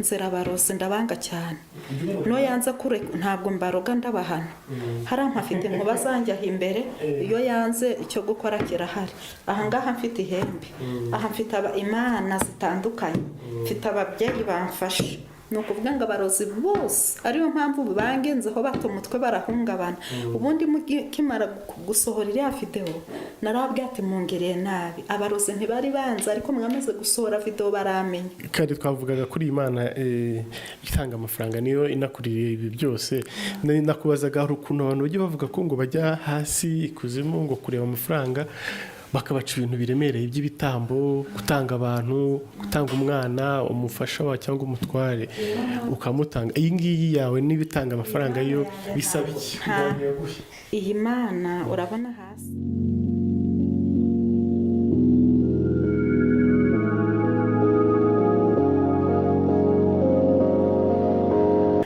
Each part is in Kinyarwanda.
Nzira abarozi, ndabanga cyane. No yanze kure ntabwo mbaroga, ndabahana. Hariya mpafite inkuba zanjye aho imbere. Iyo yanze icyo gukora kirahari. Aha ngaha mfite ihembe, aha mfite imana zitandukanye, mfite ababyeyi bamfashe. Ni ukuvuga ngo abarozi bose, ariyo mpamvu bangenzeho bata umutwe, barahungabana. Ubundi mukimara gusohora iriya videwo, narababwiye ati: "Mungiriye nabi." Abarozi ntibari banze, ariko mwamaze gusohora videwo baramenya. Kandi twavugaga kuri iyi Mana itanga amafaranga, niyo inakuririye ibi byose. Nakubazaga, hari ukuntu abantu bajya bavuga ko ngo bajya hasi ikuzimu ngo kureba amafaranga, bakabaca ibintu biremereye by'ibitambo, gutanga abantu, gutanga umwana, umufasha wawe cyangwa umutware ukamutanga. Iyi ngiyi yawe niba itanga amafaranga, yo bisaba iki? Iyi Mana urabona hasi.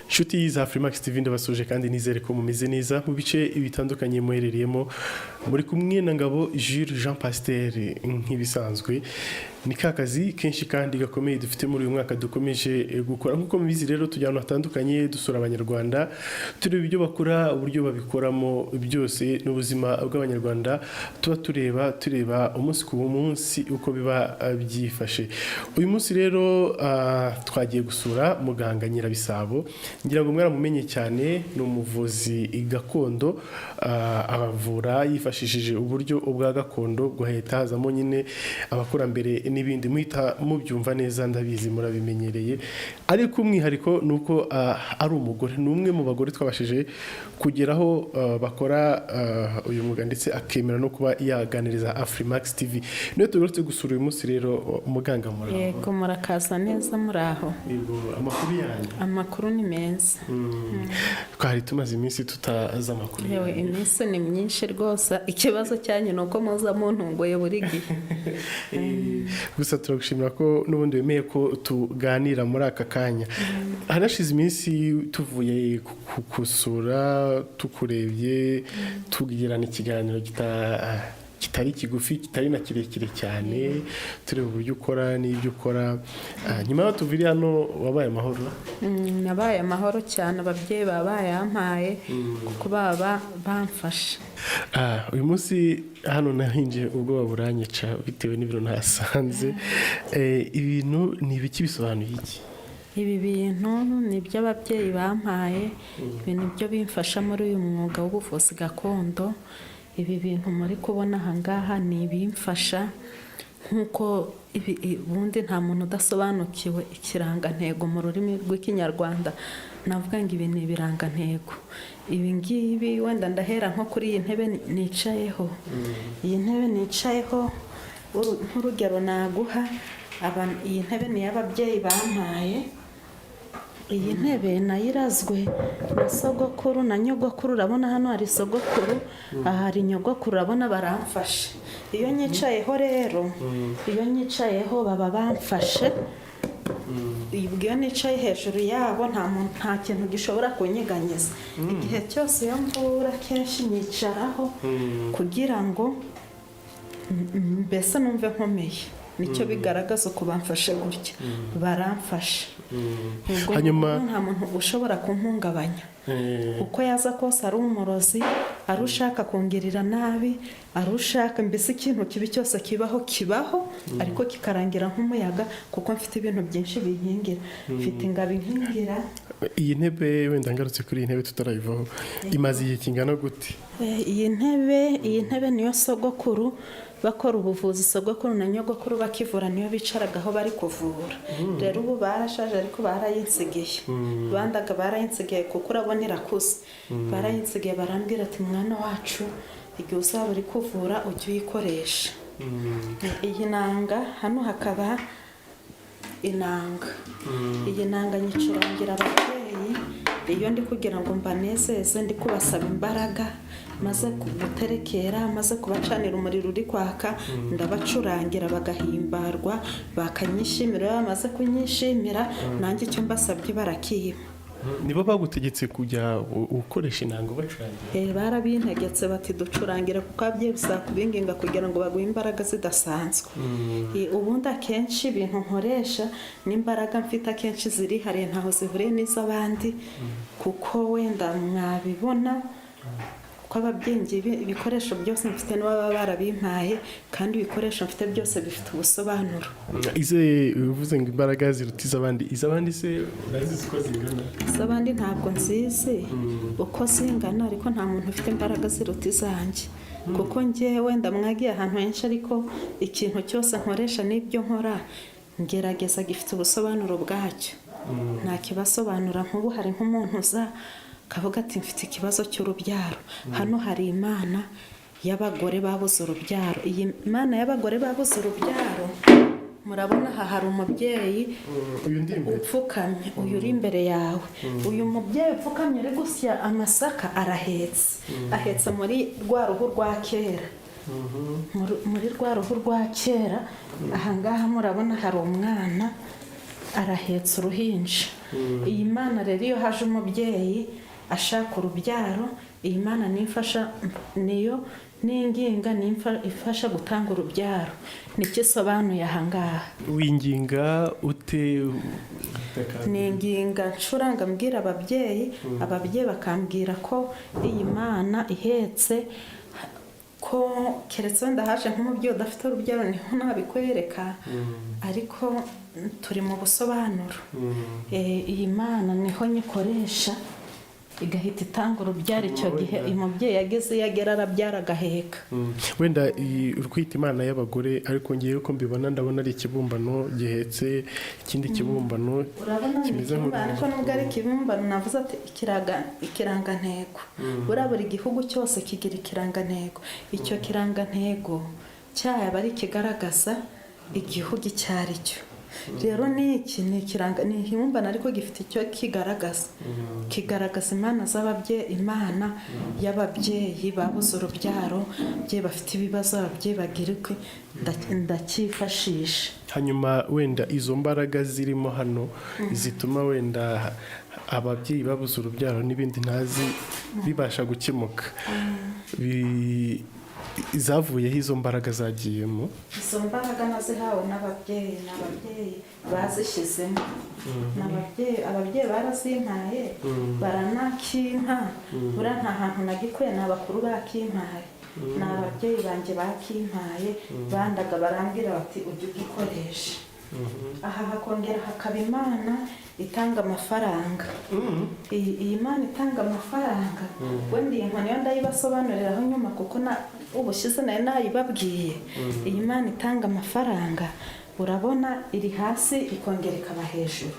Inshuti za Afrimax TV, ndabasuje kandi nizere ko mumeze neza mu bice bitandukanye muherereyemo. Muri kumwe na Ngabo Jules Jean Pasteur. Nk'ibisanzwe, ni ka kazi kenshi kandi gakomeye dufite muri uyu mwaka dukomeje gukora. Nk'uko mubizi rero, tujya ahantu hatandukanye dusura Abanyarwanda, tureba ibyo bakora, uburyo babikoramo byose, n'ubuzima bw'Abanyarwanda tuba tureba umunsi ku munsi uko biba byifashe. Uyu munsi rero twagiye gusura muganga Nyirabisabo. Ngira ngo mwaramumenye cyane, ni umuvuzi gakondo, abavura yifashishije uburyo bwa gakondo, bwahita hazamo nyine abakurambere n'ibindi, muhita mubyumva neza, ndabizi murabimenyereye. Ariko umwihariko ni uko ari umugore, ni umwe mu bagore twabashije kugeraho bakora uyu mwuga, ndetse akemera no kuba yaganiriza Afrimax TV. Niyo tugarutse gusura uyu munsi rero. Muganga, muraho? Yego, murakaza neza, muraho? Yego, amakuru yanyu? Amakuru ni meza. Twari tumaze iminsi tutazi amakuru Yewe, yanyu. iminsi ni myinshi rwose. Ikibazo cyanyu ni uko muza muntunguye buri gihe. Gusa turagushimira ko n'ubundi wemeye ko tuganira muri aka kanya. Harashize iminsi tuvuye gusura, tukurebye, tugirana ikiganiro kitari kigufi, kitari na kirekire cyane, tureba uburyo ukora n'ibyo ukora. Nyuma y'aho tuviriye hano, wabaye amahoro? Nabaye amahoro cyane. Ababyeyi baba bayampaye kuko baba bamfashe. Uyu munsi hano nahinjiye ubwoba buranyica bitewe n'ibintu nahasanze. Ibintu ni ibiki? Bisobanuye iki? Ibi bintu ni ibyo ababyeyi bampaye, ibintu byo bimfasha muri uyu mwuga w'ubuvuzi gakondo. Ibi bintu muri kubona aha ngaha ni ibimfasha. Nk'uko ubundi nta muntu udasobanukiwe ikirangantego mu rurimi rw'Ikinyarwanda, navuga ngo ibi ni ibirangantego. Ibi ngibi, wenda ndahera nko kuri iyi ntebe nicayeho. Iyi ntebe nicayeho, nk'urugero naguha, iyi ntebe ni iy'ababyeyi bampaye. Iyi ntebe nayirazwe na sogokuru na nyogokuru. Urabona hano hari sogokuru, aha hari nyogokuru, urabona baramfashe. Iyo nyicayeho rero, iyo nyicayeho baba bamfashe. Ubwo iyo nicaye hejuru yabo, nta muntu, nta kintu gishobora kunyiganyiza. Igihe cyose iyo mvura, kenshi nyicaraho kugira ngo mbese numve nkomeye. Nicyo bigaragaza uko bamfashe gutya, baramfashe. Ubwo nta muntu ushobora kumpungabanya uko yaza kose, ari umurozi, ari ushaka kungirira nabi, ari ushaka mbese ikintu kibi cyose kibaho, kibaho, ariko kikarangira nk'umuyaga, kuko mfite ibintu byinshi binkingira, mfite ingabo inkingira. Iyi ntebe, wenda ngarutse kuri iyi ntebe tutarayivaho, imaze igihe kingana gute? Iyi ntebe niyo sogokuru bakora ubuvuzi, sogokuru na nyogokuru bakivura, niyo bicaragaho bari kuvura. Rero ubu barashaje, ariko barayinsigiye, bandaga barayinsigiye, kuko urabona irakuze. Barayinsigiye, barambwira ati: "Mwana wacu, igihe uzaba uri kuvura ujye uyikoresha." Iyi nanga hano, hakaba inanga. Iyi nanga nyicurangira ababyeyi iyo ndi kugira ngo mbanezeze, ndi kubasaba imbaraga. Maze guterekera, maze kubacanira umuriro uri kwaka, ndabacurangira bagahimbarwa, bakanyishimira. Iyo bamaze kunyishimira, nanjye icyo mbasabye barakima. Nibo bagutegetse kujya ukoresha inanga ubacurangira? Barabintegetse bati ducurangira, kuko ababyeyi bisaba kubinginga kugira ngo baguhe imbaraga zidasanzwe. Ubundi akenshi ibintu nkoresha n'imbaraga mfite akenshi zirihariye, ntaho zihuriye n'iz'abandi, kuko wenda mwabibona ko ababyeyi njye ibikoresho byose mfite nibo baba barabimpaye, kandi ibikoresho mfite byose bifite ubusobanuro. Ize uvuze ngo imbaraga ziruta iz'abandi, iz'abandi se urazizi uko zingana? Iz'abandi ntabwo nzizi uko zingana, ariko nta muntu ufite imbaraga ziruta izanjye, kuko njye wenda mwagiye ahantu henshi, ariko ikintu cyose nkoresha n'ibyo nkora ngerageza gifite ubusobanuro bwacyo, nta kibasobanura. Nk'ubu hari nk'umuntu uza akavuga ati mfite ikibazo cy'urubyaro. Hano hari imana y'abagore babuze urubyaro. Iyi mana y'abagore babuze urubyaro, murabona aha hari umubyeyi Uyu ndi imbere. upfukamye, uyu uri imbere yawe. Uyu mubyeyi upfukamye uri gusya amasaka arahetse, ahetse muri rwa ruhu rwa kera, muri rwa ruhu rwa kera. Ahangaha murabona hari umwana, arahetse uruhinja. Iyi mana rero, iyo haje umubyeyi ashaka urubyaro, iyi mana nimfasha, niyo n'inginga ifasha gutanga urubyaro. Nicyo isobanuye ahangaha. Winginga ute? Ninginga ncuranga, mbwira ababyeyi, ababyeyi bakambwira ko iyi mana ihetse, ko keretse wenda haje nk'umubyeyi udafite urubyaro niho nabikwereka, ariko turi mu busobanuro. Iyi mana niho nyikoresha igahita itanga urubyaro. Icyo gihe umubyeyi yageze iyo agera arabyara agaheka. Wenda iyi uri kwita imana y'abagore, ariko ngewe uko mbibona ndabona ari ikibumbano gihetse ikindi kibumbano Urabona ni kimeze ikibumbano, ariko nubwo ari ikibumbano, navuze ati ikirangantego. Buriya buri gihugu cyose kigira ikirangantego. Icyo kirangantego cyaba ari ikigaragaza igihugu icyo ari cyo. Rero n'iki ni ikiranga, ni ikibumbano ariko gifite icyo kigaragaza. Kigaragaza imana z'ababyeyi, imana y'ababyeyi babuze urubyaro, ababyeyi bafite ibibazo, ababyeyi bagira ukwe. Ndacyifashisha. Hanyuma wenda izo mbaraga zirimo hano zituma wenda ababyeyi babuze urubyaro n'ibindi ntazi bibasha gukemuka, zavuyeho izo mbaraga zagiyemo? Izo mbaraga nazihawe n'ababyeyi, ni ababyeyi bazishyizemo, ni ababyeyi. Ababyeyi barazimpaye, baranakimpa. Buriya nta hantu nagikuye, ni abakuru bakimpaye, ni ababyeyi banjye bakimpaye, bandaga barambwira bati ujye ugikoresha. Aha hakongera hakaba imana itanga amafaranga. Iyi mana itanga amafaranga, wenda iyi nkoni yo ndayibasobanuriraho nyuma, kuko na ubushize nayo nayibabwiye. Iyi mana itanga amafaranga, urabona iri hasi ikongera ikaba hejuru.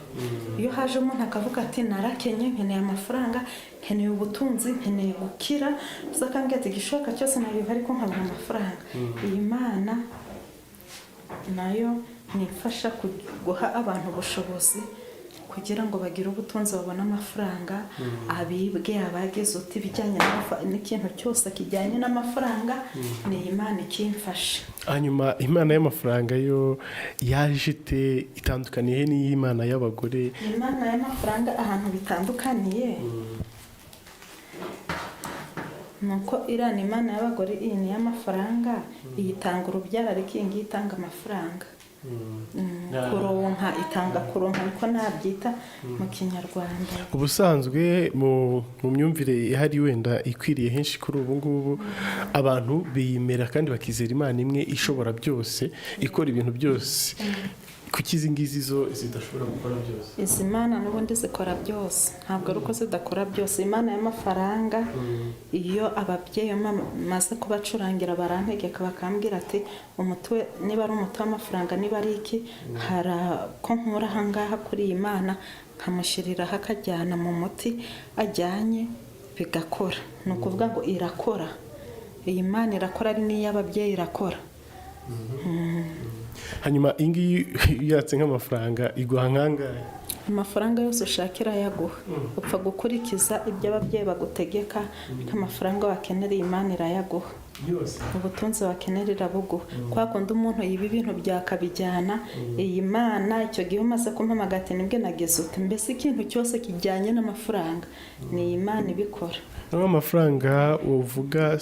Iyo haje umuntu akavuga ati narakenye, nkeneye amafaranga, nkeneye ubutunzi, nkeneye gukira, gusa akambwira ati igishoboka cyose nabiba ariko nkabona amafaranga, iyi mana nayo nifasha guha abantu ubushobozi kugira ngo bagire ubutunzi, babone amafaranga, abibwe, abagize uti ibijyanye n'ikintu cyose kijyanye n'amafaranga, ni iyi Imana ikimfasha. Hanyuma imana y'amafaranga yo yaje ite? Itandukaniye n'iy'imana y'abagore? Imana y'amafaranga ahantu bitandukaniye ni uko iriya ni imana y'abagore, iyi ni iy'amafaranga. Iyi itanga urubyaro, ariko iyi ngiyi itanga amafaranga. Kuronka, itanga kuronka, niko nabyita mu Kinyarwanda. Ubusanzwe mu myumvire ihari wenda ikwiriye henshi kuri ubu ngubu, abantu biyemera kandi bakizera imana imwe ishobora byose, ikora ibintu byose. Kuki izi ngizi zo zidashobora gukora byose? Izi mana n'ubundi zikora byose, ntabwo ari uko zidakora byose. Imana y'amafaranga, iyo ababyeyi maze kubacurangira barantegeka, bakambwira ati umuti we niba ari umuti w'amafaranga, niba ari iki, hari ko nkura ahangaha kuri iyi mana nkamushyiriraho akajyana mu muti ajyanye bigakora. Ni ukuvuga ngo irakora, iyi mana irakora, ari n'iy'ababyeyi irakora. Hanyuma iyi ngiyi yatse nk'amafaranga iguha nkangahe? Amafaranga yose ushaka irayaguha, upfa gukurikiza ibyo ababyeyi bagutegeka. Amafaranga wakenera, Imana irayaguha. Yose. Ubutunzi wakenera irabuguha. Kwa kundi umuntu yiba ibintu byakabijyana, iyi Mana icyo gihe umaze kumpamagara ati nibwo nagize uti mbese ikintu cyose kijyanye n'amafaranga ni iyi Mana ibikora. Naho amafaranga uvuga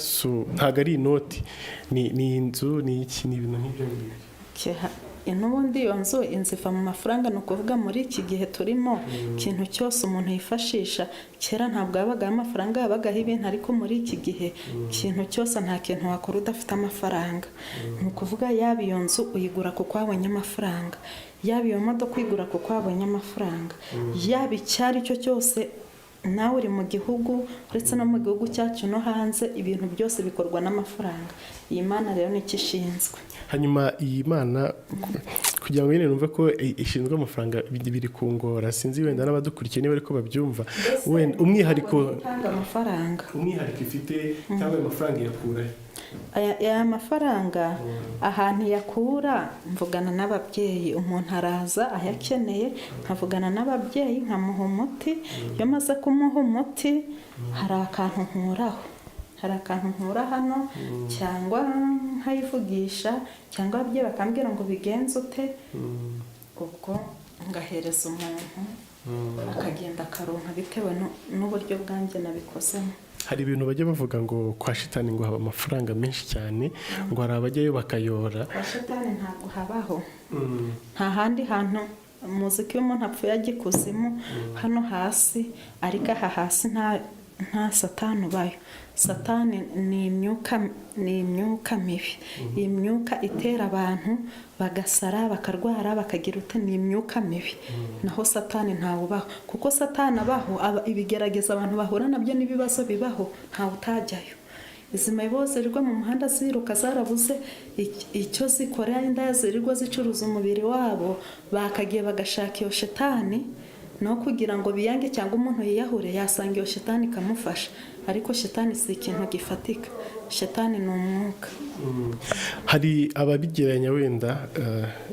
ntabwo ari inoti, ni inzu, ni iki, ni ibintu nk'ibyo ngibyo. N'ubundi iyo nzu, inzu iva mu mafaranga. Ni ukuvuga muri iki gihe turimo, ikintu cyose umuntu yifashisha, kera ntabwo habagaho amafaranga, habagaho ibintu, ariko muri iki gihe ikintu cyose, nta kintu wakora udafite amafaranga. Ni ukuvuga yaba iyo nzu uyigura kuko wabonye amafaranga, yaba iyo modoka uyigura kuko wabonye amafaranga, yaba icyo ari cyo cyose. Nawe uri mu gihugu, uretse no mu gihugu cyacu no hanze, ibintu byose bikorwa n'amafaranga. Iyi Mana rero nicyo ishinzwe. Hanyuma iyi Mana, kugira ngo nyine numve ko ishinzwe amafaranga, biri kungora, sinzi wenda n'abadukurikiye niba ariko babyumva, wenda umwihariko Itanga amafaranga. Umwihariko ifite cyangwa ayo mafaranga iyakura he? Aya mafaranga ahantu yakura, mvugana n'ababyeyi. Umuntu araza ayakeneye, nkavugana n'ababyeyi, nkamuha umuti. Iyo maze kumuha umuti, hari akantu nkuraho, hari akantu nkura hano, cyangwa nkayivugisha, cyangwa ababyeyi bakambwira ngo bigenze ute, ubwo ngahereza umuntu akagenda akaronka bitewe n'uburyo bwanjye nabikozemo. Hari ibintu bajya bavuga ngo kwa shitani ngo haba amafaranga menshi cyane, ngo hari abajyayo bakayora. Kwa shitani ntabwo habaho, nta handi hantu. Muzi ko iyo umuntu apfuye ajya ikuzimu hano hasi, ariko aha hasi nta satani ubayo. Satani ni imyuka, ni imyuka mibi, imyuka itera abantu bagasara, bakarwara, bakagira ute, ni imyuka mibi. Naho satani ntawubaho, kuko satani abaho, ibigerageza abantu bahura nabyo n'ibibazo bibaho, ntawe utajyayo. Izi mayibobo zirirwa mu muhanda ziruka zarabuze icyo zikora, indaya zirirwa zicuruza umubiri wabo, bakagiye bagashaka iyo shetani no kugira ngo biyange cyangwa umuntu yiyahure, yasanga iyo shetani ikamufasha. Ariko shetani si ikintu gifatika, shetani ni umwuka. Hari ababigereranya wenda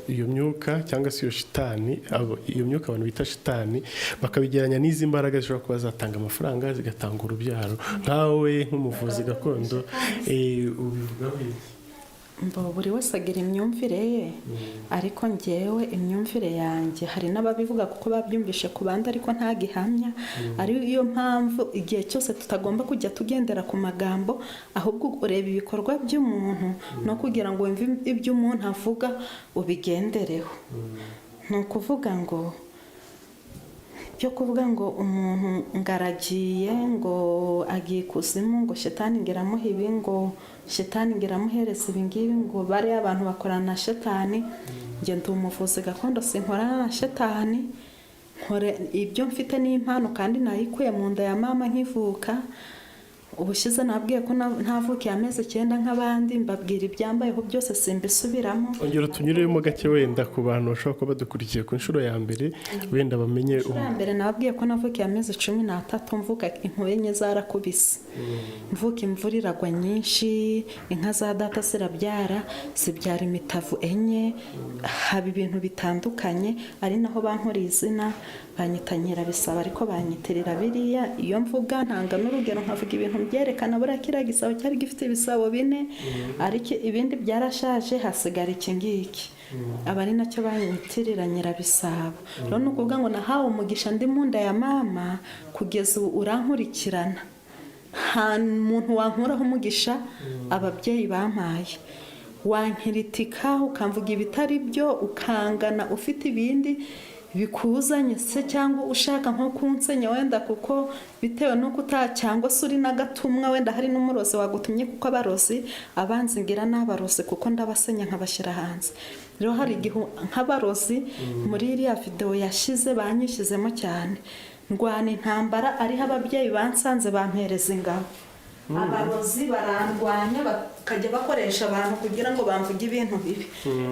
iyo myuka cyangwa se iyo shitani, iyo myuka abantu bita shitani, bakabigereranya n'izi mbaraga zishobora kuba zatanga amafaranga, zigatanga urubyaro. Nkawe nk'umuvuzi gakondo, ubivugaho iki? Mbo buri wese agira imyumvire ye, ariko ngewe imyumvire yanjye, hari n'ababivuga kuko babyumvishe ku bandi, ariko nta gihamya. Ariyo mpamvu igihe cyose tutagomba kujya tugendera ku magambo, ahubwo ureba ibikorwa by'umuntu, no kugira ngo wumve ibyo umuntu avuga ubigendereho. Ni ukuvuga ngo byo kuvuga ngo umuntu ngaragiye, ngo agiye ikuzimu, ngo shetani ngeramuha ibi, ngo shetani ngeramuhereza ibi ngibi, ngo bariya abantu bakorana na shetani, njye ndi umuvuzi gakondo, sinkorana na shetani. Nkore ibyo mfite n'impano, kandi nayikuye mu nda ya mama nkivuka. Ubushize nabwiye ko ntavukiye amezi 9 nk'abandi, mbabwira ibyambayeho byose, simbisubiramo. Ongera utunyuremo gake wenda ku bantu bashobora kuba badukurikiye ku nshuro ya mbere, wenda bamenye. Inshuro ya mbere nababwiye ko navukiye amezi 13, mvuka inkuba enye zarakubise, mvuka imvura iragwa nyinshi, inka za data zirabyara, zibyara imitavu enye, haba ibintu bitandukanye, ari naho bankoreye izina banyita Nyirabisabo, ariko banyitirira biriya. Iyo mvuga ntanga n'urugero, nkavuga ibintu byerekana buriya kiriya gisabo cyari gifite ibisabo bine, ariko ibindi byarashaje hasigara iki ngiki, aba ari nacyo banyitirira Nyirabisabo. Rero ni ukuvuga ngo nahawe umugisha ndi mu nda ya mama, kugeza ubu urankurikirana, nta muntu wankuraho umugisha ababyeyi bampaye. Wankiritika, ukamvuga ibitari byo, ukangana ufite ibindi bikuzanye se, cyangwa ushaka nko kunsenya wenda kuko bitewe n'uko cyangwa se uri n'agatumwa, wenda hari n'umurozi wagutumye, kuko abarozi abanzi ngira n'abarozi, kuko ndabasenya nkabashyira hanze. Rero hari igihe nk'abarozi muri iriya videwo yashize banyishyizemo cyane, ndwana intambara, ariho ababyeyi bansanze bampereza ingabo. Abarozi barandwanya, bakajya bakoresha abantu kugira ngo bamvuge ibintu bibi.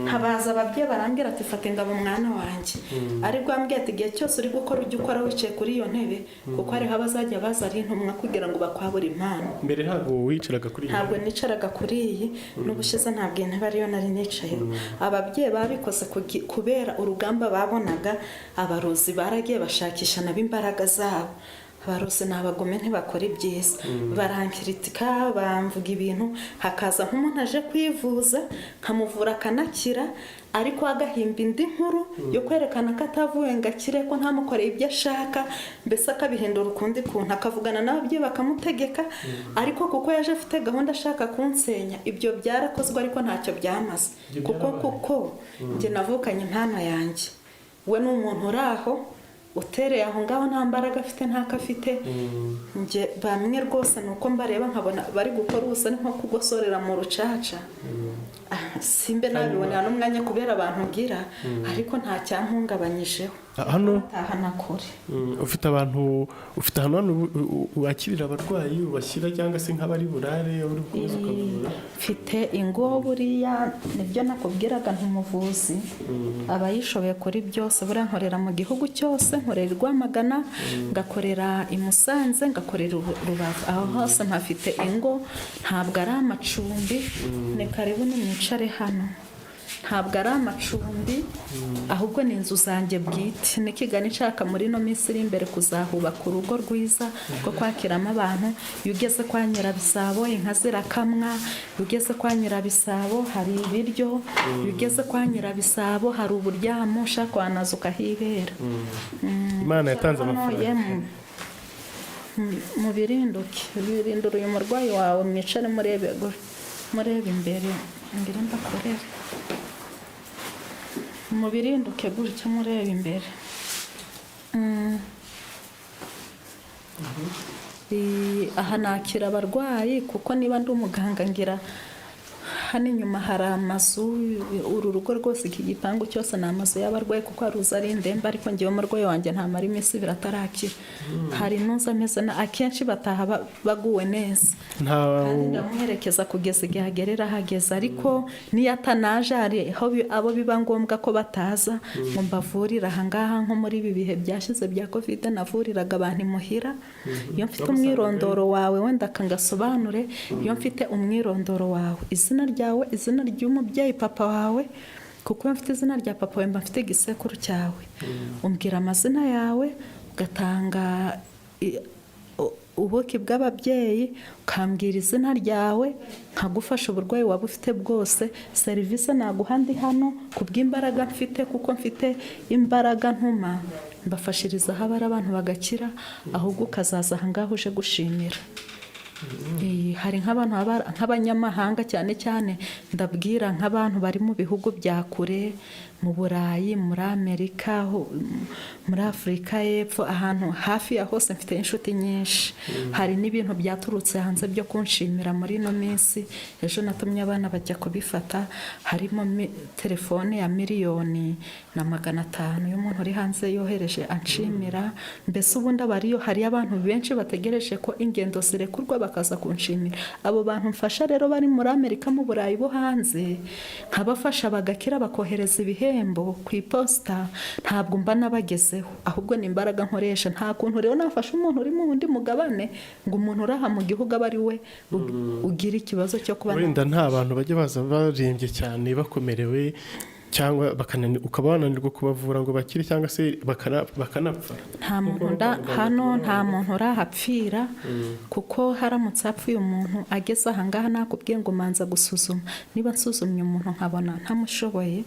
Ntabaza ababyeyi, barambwira ati: "Fata ingabo, mwana wanjye." Ariko bambwiye ati: "Igihe cyose uri gukora, ujya ukora wicaye kuri iyo ntebe, kuko hariho abazajya baza ari intumwa kugira ngo bakwabure impano." Mbere ntabwo wicaraga kuri iyi? Ntabwo nicaraga kuri iyi. N'ubushize ntabwo iyi ntebe ariyo nari nicayeho. Ababyeyi babikoze kubera urugamba babonaga. Abarozi baragiye bashakisha nabo imbaraga zabo. Abarozi ni abagome, ntibakora ibyiza. Barankiritika, bamvuga ibintu. Hakaza nk'umuntu aje kwivuza, nkamuvura akanakira, ariko agahimba indi nkuru yo kwerekana ko atavuye ngo akire, ko ntamukoreye ibyo ashaka. Mbese akabihindura ukundi kuntu, akavugana n'ababyeyi bakamutegeka, ariko kuko yaje afite gahunda ashaka kunsenya. Ibyo byarakozwe, ariko ntacyo byamaze. Ibyo Kuko byarabaye. kuko njye navukanye impano yanjye. We ni umuntu uri aho utereye aho ngaho, nta mbaraga afite, ntako afite. Njye bamwe rwose ni uko mbareba nkabona bari gukora ubusa, ni nko kugosorera mu rucaca. Simbe nabibonera n'umwanya kubera abantu ngira, ariko nta cyampungabanyijeho. Hano Taha na kure. Ufite abantu, ufite ahantu hano wakirira abarwayi, ubashyira, cyangwa se nk'abari burare uri kuza ukavura? Mfite ingo. Buriya nibyo nakubwiraga, ntumuvuzi aba yishoboye kuri byose. Buriya nkorera mu gihugu cyose, nkorera i Rwamagana, ngakorera i Musanze, ngakorera i Rubavu. Aho hose mpafite ingo, ntabwo ari amacumbi. Ni karibu, nimwicare hano. Ntabwo ari amacumbi, ahubwo ni inzu zanjye bwite. Ni Kigali nshaka muri ino minsi iri imbere kuzahubaka urugo rwiza rwo kwakiramo abantu. Iyo ugeze kwa Nyirabisabo, inka zirakamwa. Iyo ugeze kwa Nyirabisabo, hari ibiryo. Iyo ugeze kwa Nyirabisabo, hari uburyamo. Ushaka wanaza ukahibera. Imana yatanze Hano, amafaranga. Yemwe, mubirinduke, birindura uyu murwayi wawe, mwicare murebe murebe imbere, ngire mbakorere. Mubirinduke gutya mureba imbere. Aha nakira abarwayi, kuko niba ndi umuganga ngira hano inyuma hari amazu. Uru rugo rwose, iki gipangu cyose ni amazu y'abarwayi, kuko hari uza ari indembe, ariko ngewe umurwayi wanjye ntamara iminsi 2 atarakira. Hari n'uza ameze akenshi bataha baguwe neza. Nta Kandi ndamuherekeza kugeza igihe agerera ahageze. Ariko niyo atanaje, hari aho abo biba ngombwa ko bataza ngo mbavurire ahangaha. Nko muri ibi bihe byashize bya COVID, navuriraga abantu imuhira. Iyo mfite umwirondoro wawe, wenda akangasobanure, iyo mfite umwirondoro wawe, izina ryawe, izina ry'umubyeyi papa wawe, kuko iyo mfite izina rya papa wawe mba mfite igisekuru cyawe. Umbwira amazina yawe, ugatanga ubuki bw'ababyeyi, ukambwira izina ryawe, nkagufasha uburwayi waba ufite bwose. Serivisi naguha ndi hano ku bw'imbaraga mfite, kuko mfite imbaraga ntuma mbafashiriza aho abari abantu bagakira, ahubwo ukazaza aha ngaha uje gushimira. Hari nk'abantu nk'abanyamahanga, cyane cyane ndabwira nk'abantu bari mu bihugu bya kure, mu Burayi, muri Amerika, muri Afurika y'Epfo, ahantu hafi ya hose mfite inshuti nyinshi. Hari n'ibintu byaturutse hanze byo kunshimira muri ino minsi. Ejo natumye abana bajya kubifata, harimo telefone ya 1,500,000 y'umuntu uri hanze yohereje anshimira. Mbese ubundi aba ariyo. Hariyo abantu benshi bategereje ko ingendo zirekurwa bakaza kunshimira. Abo bantu mfasha rero bari muri Amerika, mu Burayi, bo hanze, nkabafasha bagakira, bakohereza ibihembo ku iposita, ntabwo mba nabagezeho, ahubwo ni imbaraga nkoresha. Nta kuntu rero nafasha umuntu uri mu wundi mugabane ngo umuntu uri aha mu gihugu abe ari we ugira ikibazo cyo kuba. Wenda nta bantu bajya baza barembye cyane, bakomerewe, cyangwa ukaba wananirwa kubavura ngo bakire, cyangwa se bakanapfa? Nta muntu hano, nta muntu urahapfira, kuko haramutse hapfuye umuntu ageze aha ngaha, nakubwiye ngo manza gusuzuma. Niba nsuzumye umuntu nkabona ntamushoboye,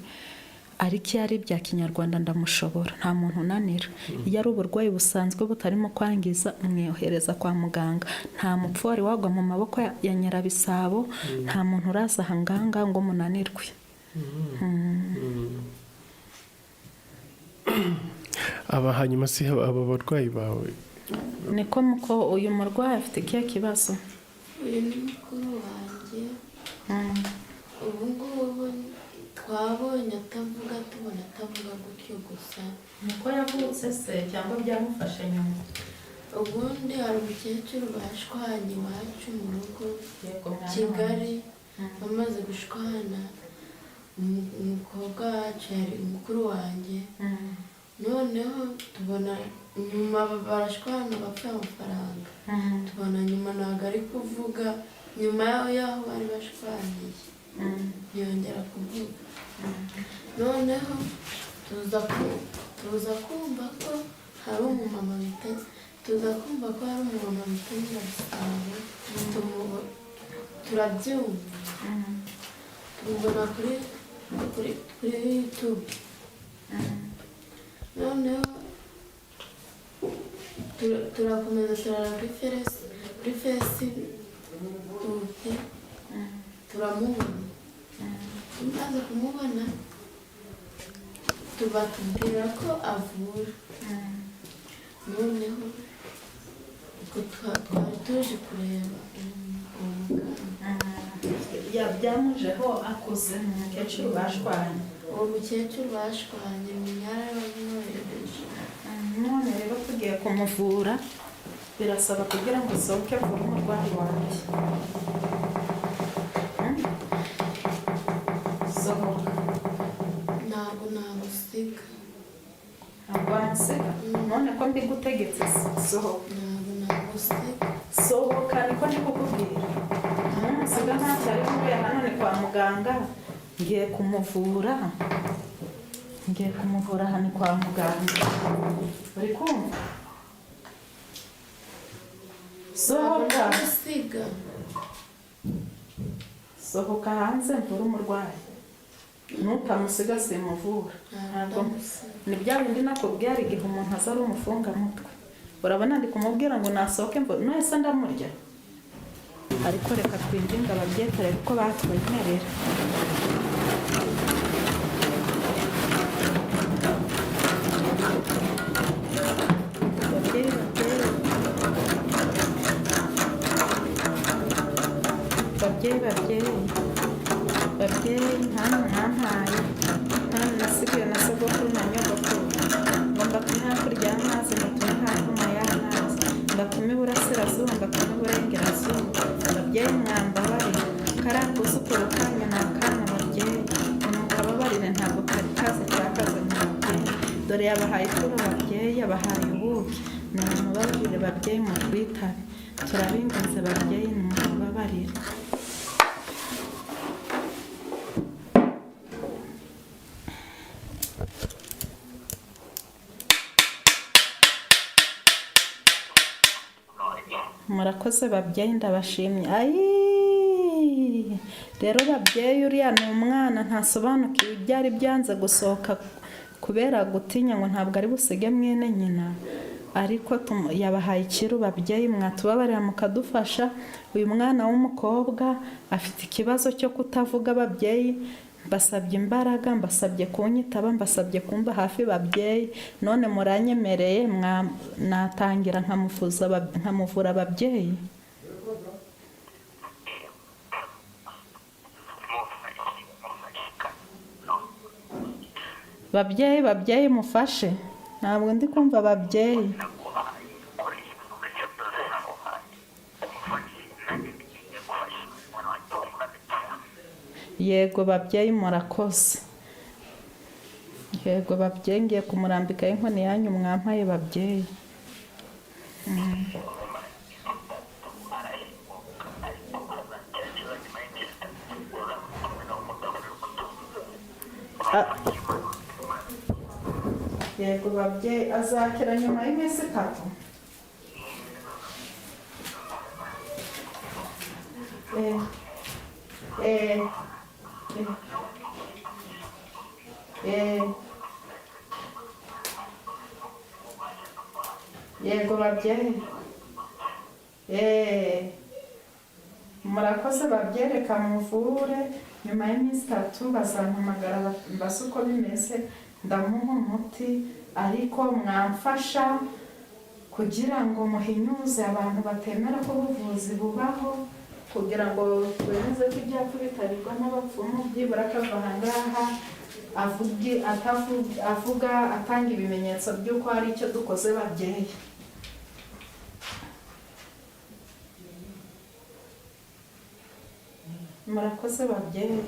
ariko iyo ari ibya kinyarwanda ndamushobora, nta muntu unanira. Iyo ari uburwayi busanzwe butarimo kwangiza, mwohereza kwa muganga. Nta mupfu wari wagwa mu maboko ya Nyirabisabo. Nta muntu uraza aha ngaha ngo munanirwe. Aba hanyuma si aba barwayi bawe? Niko muko, uyu murwayi afite ikihe kibazo? Uyu ni mukuru wanjye. Ubu ngubu twabonye atavuga, tubona atavuga gutyo gusa. Niko yavutse se, cyangwa byamufashe nyuma? Ubundi hari umukecuru bashwanye iwacu mu rugo. Yego mwana. Kigali bamaze gushwana, umukobwa wacu yari mukuru wanjye. Noneho tubona nyuma barashwana bapfa amafaranga. Tubona nyuma ntabwo ari kuvuga, nyuma yaho bari bashwaniye ntiyongera kuvuga. Noneho tuza kumva ko hari umumama bita, tuza kumva ko hari umumama bita Nyirabisabo. Turabyumva, tumubona kuri YouTube. Noneho turakomeza turara kuri Facebook, turamubona. Tumaze kumubona tubatubwira ko avura. Noneho ubwo twari tuje kureba uwo muganga. Byamujeho akuze, ni umukecuru bashwanye. Uwo mukecuru bashwanye yarabamwohereje. None rero tugiye kumuvura, birasaba kugira ngo usohoke vuba umurwayi wanjye. Sohoka. Ntabwo nagusiga. Ntabwo wansiga? None ko mbigutegetse, sohoka. Ntabwo nagusiga. Sohoka, niko ndi kukubwira. Ntusiga, ntacyo ari bube. Hano ni kwa muganga, ngiye kumuvura, ngiye kumuvura. Aha ni kwa muganga, uri kumva? Ntabwo Sohoka. nagusiga. Sohoka hanze mvure umurwayi. Nutamusiga simuvura. Ntabwo Ntabwo ndamusiga. Ni bya bindi nakubwiye, hari igihe umuntu aza ari umufungamutwe. Urabona ndi kumubwira ngo nasohoke mvu nese ndamurya. Ariko reka twinginge ababyeyi turebe ko batwemerera. Babyeyi, babyeyi, babyeyi, babyeyi, babyeyi, nta mwampaye, nta nasigaye na sogokuru na nyogokuru ngo mbatume hakurya y'amazi, mbatume hakuno y'amazi, mbatume iburasirazuba, mbatume iburengerazuba. Babyeyi, mwambabarire, kariya kuzukuru kanyu ni akana. Babyeyi, nimukababarire, ntabwo kari kazi cyakazanye. Babyeyi, dore yabahaye ituro, babyeyi, yabahaye ubuki. Nimubabarire babyeyi, mutwitabe, turabinginze babyeyi, nimutubabarire. Murakoze babyeyi, ndabashimye. Ayi rero babyeyi, uriya ni umwana ntasobanukiwe ibyari byanze gusohoka kubera gutinya ngo ntabwo ari busige mwene nyina, ariko yabahaye ikiru. Babyeyi, mwatubabarira mukadufasha, uyu mwana w'umukobwa afite ikibazo cyo kutavuga. Babyeyi, mbasabye imbaraga, mbasabye kunyitaba, mbasabye kumba hafi babyeyi. None muranyemereye natangira nkamuvura ababyeyi? Babyeyi, babyeyi, mufashe, ntabwo ndi kumva ababyeyi. Yego babyeyi, murakoze. Yego babyeyi, ngiye kumurambikaho inkoni yanyu mwampaye babyeyi. Yego babyeyi, azakira nyuma y'iminsi 3. Eh, eh, eh. Yego babyeyi, murakoze babyereka, muvure nyuma y'iminsi 3 bazampamagara mbaze uko bimeze, ndamuha umuti. Ariko mwamfasha kugira ngo muhinyuze abantu batemera ko ubuvuzi bubaho, kugira ngo twemeze ko ibyapfa bitaribwa n'abapfumu, byibura akava aha ngaha avuge avuga atanga ibimenyetso by'uko hari icyo dukoze babyeyi. Murakoze babyeyi.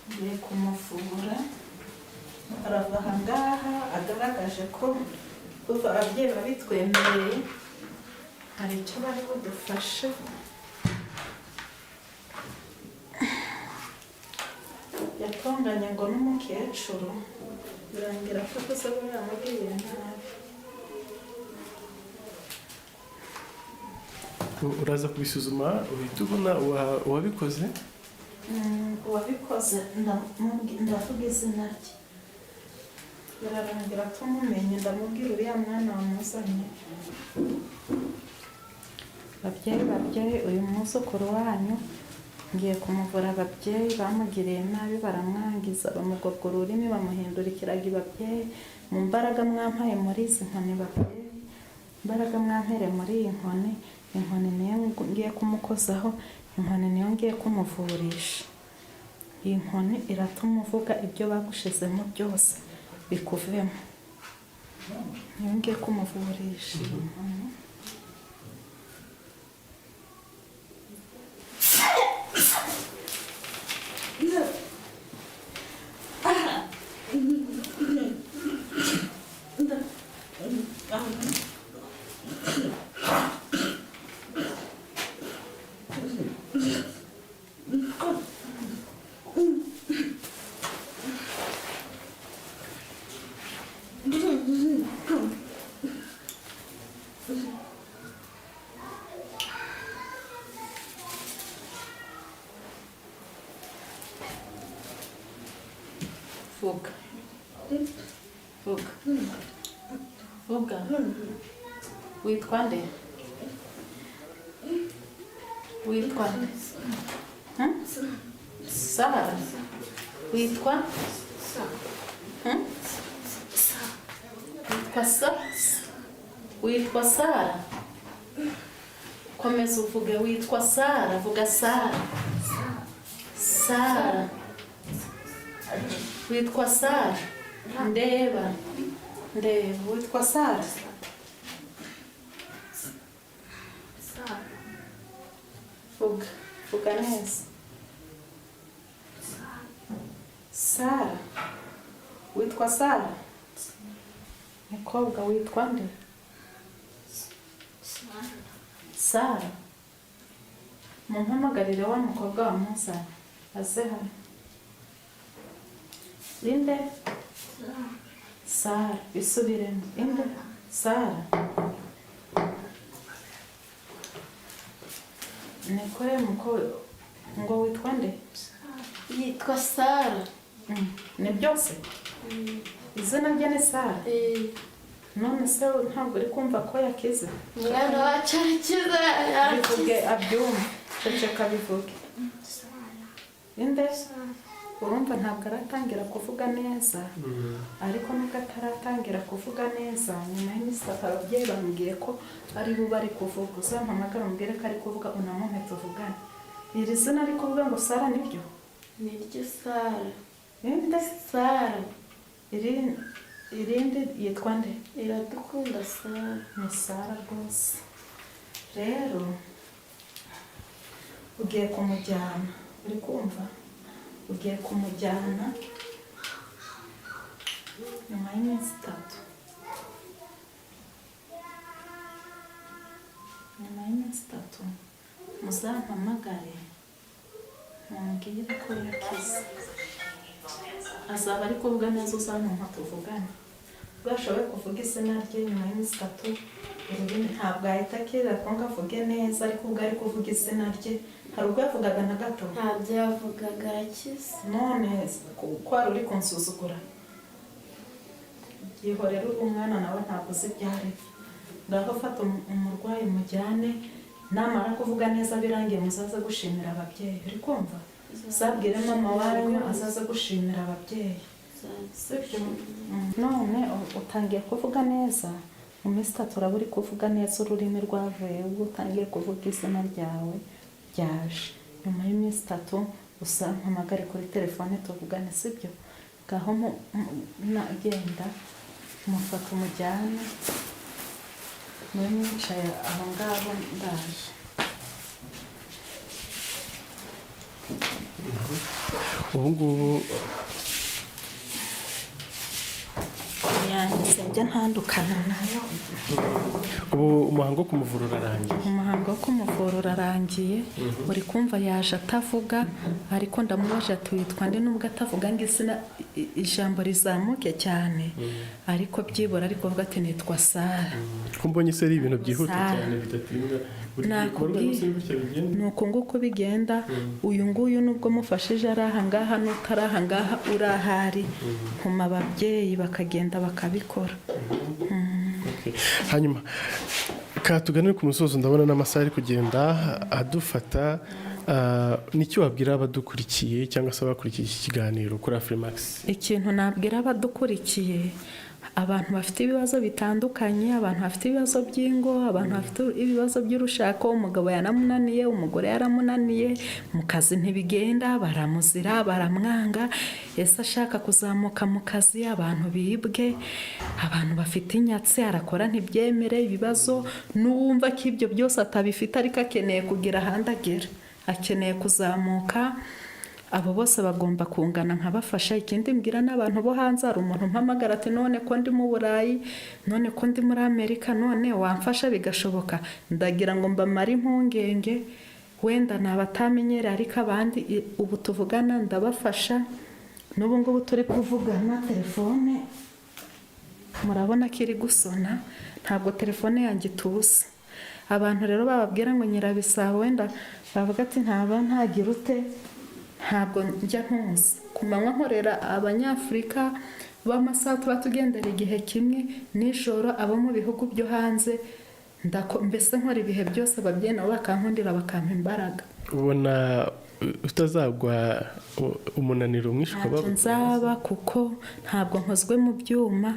Ngiye kumuvura, arava aha ngaha agaragaje ko kuva ababyeyi babitwemereye hari icyo bari budufashe. Yatonganye ngo n'umukecuru, birangira ko avuze ko yamubwiye nabi. Uraza kubisuzuma uhita ubona uwabikoze. Uwabikoze ndavuga izina rye, birarangira tumumenye, ndamubwira uriya mwana wamuzanye. Babyeyi, babyeyi, uyu mwuzukuru wanyu ngiye kumuvura. Ababyeyi bamugiriye nabi, baramwangiza, bamugobwa ururimi, bamuhindura ikiragi. Babyeyi, mu mbaraga mwampaye muri izi nkoni, babyeyi, imbaraga mwampere muri iyi nkoni, inkoni niyo ngiye kumukozaho, inkoni niyo ngiye kumuvurisha. Iyi nkoni iratuma uvuga ibyo bagushizemo byose bikuvemo, niyo ngiye kumuvurisha iyi nkoni. Vuga, vuga, vuga. Witwa nde? Witwa nde? Hmm? Sara. Witwa? Hmm? Witwa Sa? Witwa Sara? Komeza uvuge, witwa Sara, vuga Sara. Sara. Witwa Sara? Ndeba. Ndeba, witwa Sara? Vuga, vuga neza. Sara. Witwa Sara? Mukobwa, witwa nde? Sara. Mumpamagarire wa mukobwa wamuzanye aze hano. Inde? Sara. Bisubiremo. Inde? Sara. Nikore muko ngo witwa nde? Yitwa Sara. Ni byose? Izina rye ni Sara? None se ntabwo uri kumva ko yakize? Umwana wacu arakize, Bivuge arakize. abyumve. Ceceka bivuge. Inde? Urumva ntabwo aratangira kuvuga neza, ariko nubwo ataratangira kuvuga neza, nyuma y'iminsi itatu ababyeyi bambwiye ko ari bube ari kuvuga. Uzampamagara umbwire ko ari kuvuga, unamumpe tuvugane. Iri zina ari kuvuga ngo Sara niryo? Niryo Sara. Inde? Sara. Irindi yitwa nde? Iradukunda Sara. Ni Sara rwose. Rero ugiye kumujyana, uri kumva? Ugiye kumujyana nyuma y'iminsi itatu. Nyuma y'iminsi itatu muzampamagare mumbwire ko yakize. Azaba ari kuvuga neza, uzamumpa tuvugane. Ubwo ashoboye kuvuga izina rye nyuma y'iminsi itatu, ururimi ntabwo ahita akira ko ngo avuge neza, ariko ubwo ari kuvuga izina rye hari ubwo yavugaga na gato. Ntabyo yavugaga, arakize. None ko wari uri kunsuzugura, byihorere, uri umwana nawe ntabwo uzi ibyo ari byo. Ngaho fata umurwayi mujyane, namara kuvuga neza birangiye muzaze gushimira ababyeyi. Uri kumva? Uzabwire mama wanyu azaze gushimira ababyeyi. Sibyo? None utangiye kuvuga neza, mu minsi itatu uraba uri kuvuga neza, ururimi rwavuye ubwo utangiye kuvuga izina ryawe ryaje. Nyuma y'iminsi itatu usampamagare kuri telefone tuvugane, sibyo? Ngaho genda mufata umujyane, mube mwicaye aho ngaho, ndaje. Ubu ngubu Yanjye njya ntandukana nayo. Ubu umuhango wo kumuvura urarangiye? Umuhango wo kumuvura urarangiye. Uri kumva yaje atavuga, ariko ndamubaje ati: "Witwa nde?" Nubwo atavuga ngo izina ijambo rizamuke cyane, ariko byibura ariko avuga ati: "Nitwa Sara." Ko mbonye se ari ibintu byihuta Sara. cyane, bidatinda, buri gikorwa Nakubwiye. rwose gutya bigenda? Ni uku nguku bigenda. Uyu nguyu nubwo mufashije ari aha ngaha, n'utari aha ngaha uri ahari, ntuma ababyeyi bakagenda bakabikora. Okay. Hanyuma ka tugane ku musozo, ndabona n'amasaha ari kugenda adufata. Nicyo wabwira abadukurikiye cyangwa se abakurikiye iki kiganiro kuri Afrimax? Ikintu nabwira abadukurikiye, abantu bafite ibibazo bitandukanye, abantu bafite ibibazo by'ingo, abantu bafite ibibazo by'urushako, umugabo yaramunaniye, umugore yaramunaniye, mu kazi ntibigenda, baramuzira, baramwanga, ese ashaka kuzamuka mu kazi, abantu bibwe, abantu bafite inyatsi, arakora ntibyemere, ibibazo, n'uwumva ko ibyo byose atabifite ariko akeneye kugira ahandi agera, akeneye kuzamuka, abo bose bagomba kungana nkabafasha. Ikindi mbwira n'abantu bo hanze, hari umuntu umpamagara ati: "None ko ndi mu Burayi, none ko ndi muri Amerika, none wamfasha bigashoboka?" Ndagira ngo mbamare impungenge, wenda ni abatamenyereye, ariko abandi ubu tuvugana ndabafasha. N'ubu ngubu turi kuvugana, telefone murabona ko iri gusona, ntabwo telefone yanjye ituza. Abantu rero bababwira ngo nyirabisabo, wenda bavuga ati ntaba ntagira ute, ntabwo njya ntuza. Ku manywa nkorera Abanyafurika b'amasaha tuba tugendera igihe kimwe, nijoro abo mu bihugu byo hanze. Mbese nkora ibihe byose, ababyeyi nabo bakankundira, bakampa imbaraga. Ubona utazagwa umunaniro mwinshi ukaba Ntacyo nzaba, kuko ntabwo nkozwe mu byuma,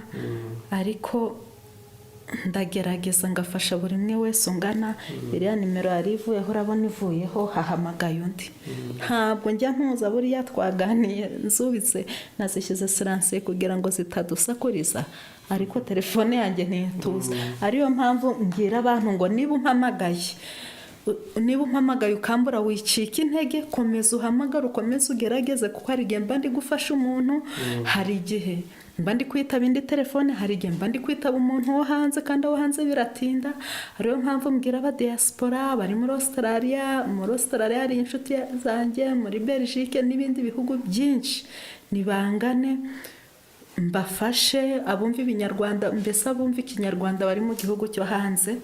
ariko ndagerageza ngafasha buri umwe wese ungana. Iriya nimero yari ivuyeho, urabona ivuyeho hahamagaye undi. Ntabwo njya ntuza. Buriya twaganiye nzubitse, nazishyize silencieux kugira ngo zitadusakuriza, ariko telefone yanjye ntituza. Ariyo mpamvu mbwira abantu ngo niba umpamagaye ukambura, wicika intege, komeza uhamagare, ukomeze ugerageze, kuko hari igihe mba ndi gufasha umuntu, hari igihe mba ndi kwitaba indi telefone, hari igihe mba ndi kwitaba umuntu wo hanze, kandi abo hanze biratinda. Ariyo mpamvu mbwira aba diaspora bari muri Australia, muri Australia hari inshuti zanjye, muri Belgique n'ibindi bihugu byinshi, nibangane mbafashe. Abumva ibinyarwanda, mbese abumva Ikinyarwanda bari mu gihugu cyo hanze,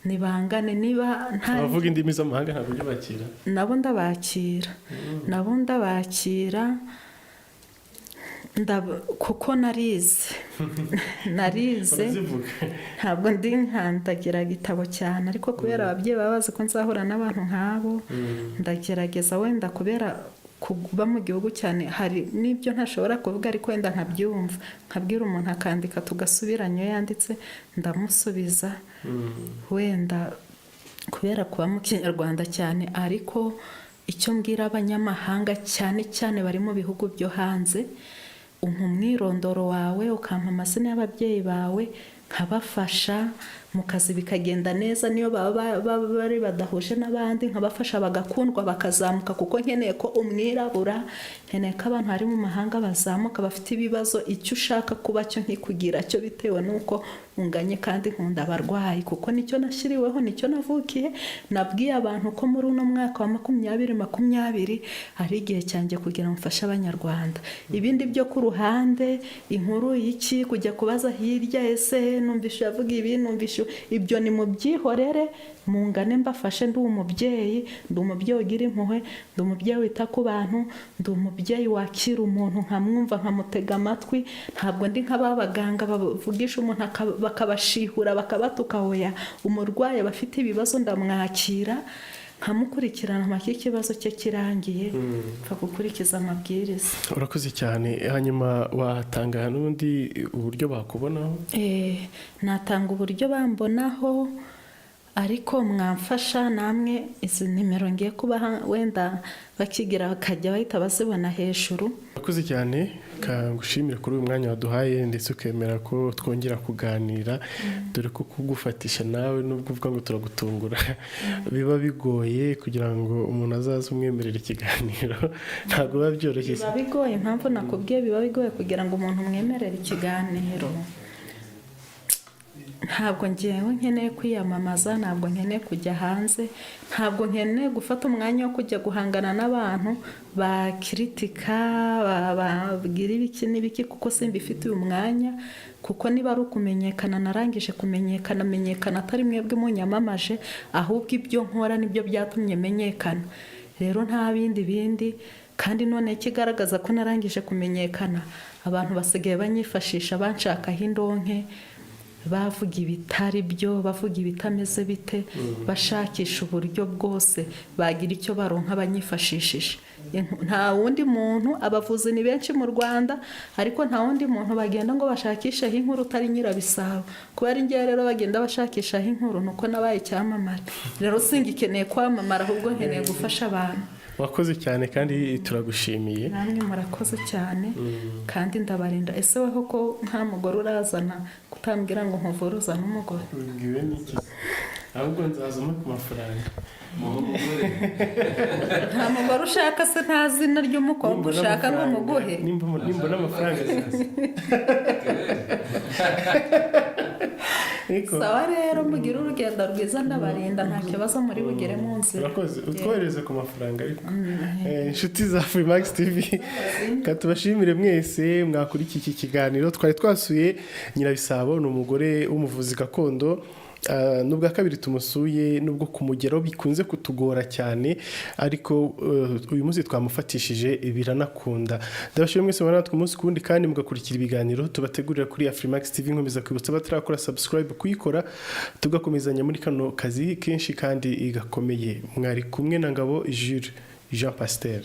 nibangane niba nta Abavuga indimi z'amahanga ntabwo ujya ubakira? Nabo ndabakira, nabo ndabakira, kuko narize, narize. Barazivuga. Ntabwo ndi nkandagira igitabo cyane, ariko kubera ababyeyi baba bazi ko nzahura n'abantu nk'abo, ndagerageza. Wenda kubera kuba mu gihugu cyane, hari n'ibyo ntashobora kuvuga, ariko wenda nkabyumva, nkabwira umuntu akandika, tugasubiranya, iyo yanditse ndamusubiza, wenda kubera kuba mu Kinyarwanda cyane. Ariko icyo mbwira abanyamahanga, cyane cyane bari mu bihugu byo hanze, umpa umwirondoro wawe, ukampa amazina y'ababyeyi bawe, nkabafasha mu kazi bikagenda neza, niyo baba bari badahuje n'abandi, nkabafasha bagakundwa, bakazamuka, kuko nkeneye ko umwirabura, nkeneye ko abantu bari mu mahanga bazamuka, bafite ibibazo. Icyo ushaka kuba cyo nkikugira cyo bitewe n'uko unganye. Kandi nkunda abarwayi, kuko nicyo nashyiriweho, nicyo navukiye. Nabwiye abantu ko muri uno mwaka wa 2020 ari igihe cyanjye kugira ngo mfashe Abanyarwanda. Ibindi byo ku ruhande, inkuru y'iki, kujya kubaza hirya, ese numvishe avuga ibi, numvishe ibyo, ni mubyihorere, mungane mbafashe. Ndi umubyeyi, ndi umubyeyi ugira impuhwe, ndi umubyeyi wita ku bantu, ndi umubyeyi wakira umuntu nkamwumva, nkamutega amatwi. Ntabwo ndi nk'aba baganga bavugisha umuntu bakabashihura, bakabatuka. Oya, umurwayi aba afite ibibazo, ndamwakira, nkamukurikirana mpaka ikibazo cye kirangiye, mpfa gukurikiza amabwiriza. Urakoze cyane. Hanyuma watanga n'ubundi uburyo bakubonaho? Natanga uburyo bambonaho. Ariko mwamfasha namwe, izi nimero ngiye kubaha, wenda bakigira bakajya bahita bazibona hejuru. Urakoze cyane, kangushimire kuri uyu mwanya waduhaye ndetse ukemera ko twongera kuganira, dore ko kugufatisha nawe, nubwo uvuga ngo turagutungura, biba bigoye kugira ngo umuntu azaze umwemerera ikiganiro, ntabwo biba byoroshye. Biba bigoye. Impamvu nakubwiye biba bigoye kugira ngo umuntu umwemerere ikiganiro, ntabwo ngewe nkeneye kwiyamamaza, ntabwo nkeneye kujya hanze, ntabwo nkeneye gufata umwanya wo kujya guhangana n'abantu bakiritika, babwira ibiki n'ibiki, kuko simbifitiye umwanya. Kuko niba ari ukumenyekana, narangije kumenyekana. Menyekana atari mwebwe munyamamaje, ahubwo ibyo nkora nibyo byatumye menyekana. Rero nta bindi bindi. Kandi none ikigaragaza ko narangije kumenyekana, abantu basigaye banyifashisha banshakaho indonke, bavuga ibitari byo, bavuga ibitameze bite, bashakisha uburyo bwose bagira icyo baronka banyifashishije. Nta wundi muntu, abavuzi ni benshi mu Rwanda, ariko nta wundi muntu bagenda ngo bashakisheho inkuru utari Nyirabisabo. Kuba ari ngewe rero bagenda bashakishaho inkuru, ni uko nabaye icyamamare. Rero singikeneye kwamamara, ahubwo nkeneye gufasha abantu. Wakoze cyane kandi turagushimiye. Namwe murakoze cyane kandi ndabarinda. Ese weho ko nta mugore urazana, kutambwira ngo nkuvure uzane umugore? Mbwiwe n'iki? Ahubwo nzazamo ku mafaranga. Nta mugore ushaka se? Nta zina ry'umukobwa Nimbona ushaka ngo amafaranga- muguhe? Nimbona amafaranga azaza. Niko. Sawa rero, mugire urugendo rwiza, ndabarinda, nta kibazo muri bugere mu nzira. Urakoze, utwohereze ku mafaranga ariko. Inshuti za Freemax TV, reka tubashimire mwese mwakurikiye iki kiganiro. Twari twasuye Nyirabisabo, ni umugore w'umuvuzi gakondo. N'ubwa kabiri tumusuye, nubwo kumugeraho bikunze kutugora cyane, ariko uyu munsi twamufatishije biranakunda. Ndabashimiye mwese mubana natwe umunsi ku wundi kandi mugakurikira ibiganiro tubategurira kuri Afrimax TV. Nkomeza kwibutsa abatarakora subscribe kuyikora, tugakomezanya muri kano kazi kenshi kandi gakomeye. Mwari kumwe na Ngabo Jules Jean Pasteur.